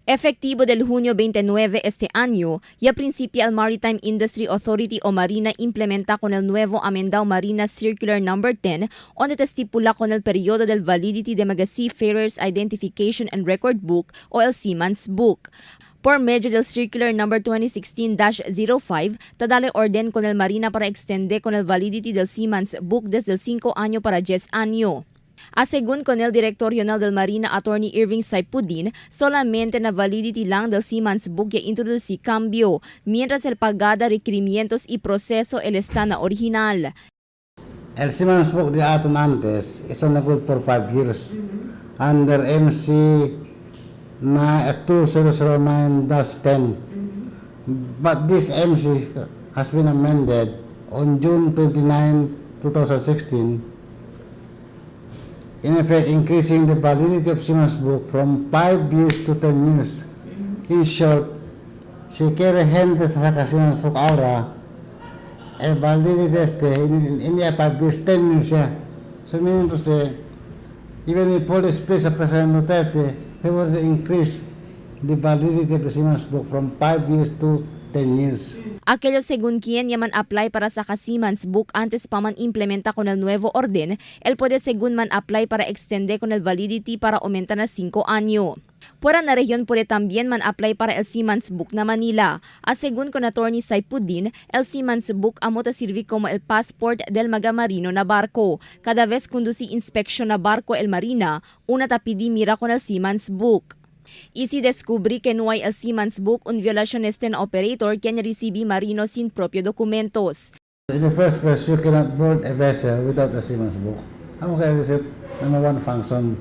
Efectivo del junio 29 este año, ya principia el Maritime Industry Authority o Marina implementa con el nuevo amendado Marina Circular Number 10, donde te estipula con el periodo del validity de mga Seafarers Identification and Record Book o el Seaman's Book. Por medio del Circular Number 2016-05, tadale orden con el Marina para extender con el validity del Seaman's Book desde el 5 año para 10 año. A según con el director regional del Marina Attorney Irving Saipudin, solamente na validity lang del Seaman's Book ya introducí cambio, mientras el pagada requerimientos y proceso el está na original. El Seaman's Book de aton antes is only good for 5 years. Under MC na 2009-10. But this MC has been amended on June 29, 2016, in effect increasing the validity of Seaman's Book from 5 years to 10 years. In short, si quiere gente sa saca Seaman's Book ahora, el validity este, in the 5 years, 10 years siya. So meaning to say, even if fully space of President Duterte, he will increase the validity of the Seaman's Book from 5 years to 10 years. Aquello según quien yaman apply para sa Seaman's Book antes pa man implementa con el nuevo orden, él puede según man apply para extender con el validity para aumentar na 5 año. Fuera na región puede también man apply para el Seaman's Book na Manila. A según con attorney Saipudin, el Seaman's Book amo ta sirvi como el passport del mga marino na barco. Cada vez conduci inspección na barco el marina, una ta pidi mira con el Seaman's Book. Y si descubrí que no hay el Seaman's Book, un violación este na operator quien recibi marino sin propio documentos. In the first place, you cannot board a vessel without a Seaman's Book. Amo kaya is number one function.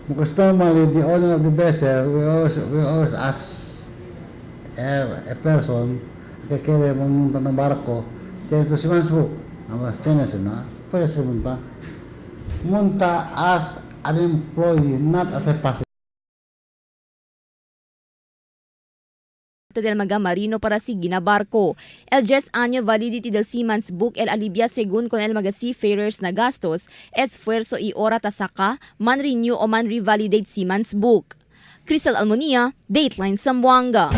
Because normally the owner of the vessel will always ask a person que quiere montar ng barko, tiene tu Seaman's Book. Amo, tiene na, pwede siya monta. Monta as an employee, not as a passenger. Del mga marino para sige na barko. El 10 año validity del Seaman's Book el alivia según con el mga seafarers na gastos, esfuerzo y hora tasaka, man renew o man revalidate Seaman's Book. Crystal Almonia, Dateline Zamboanga.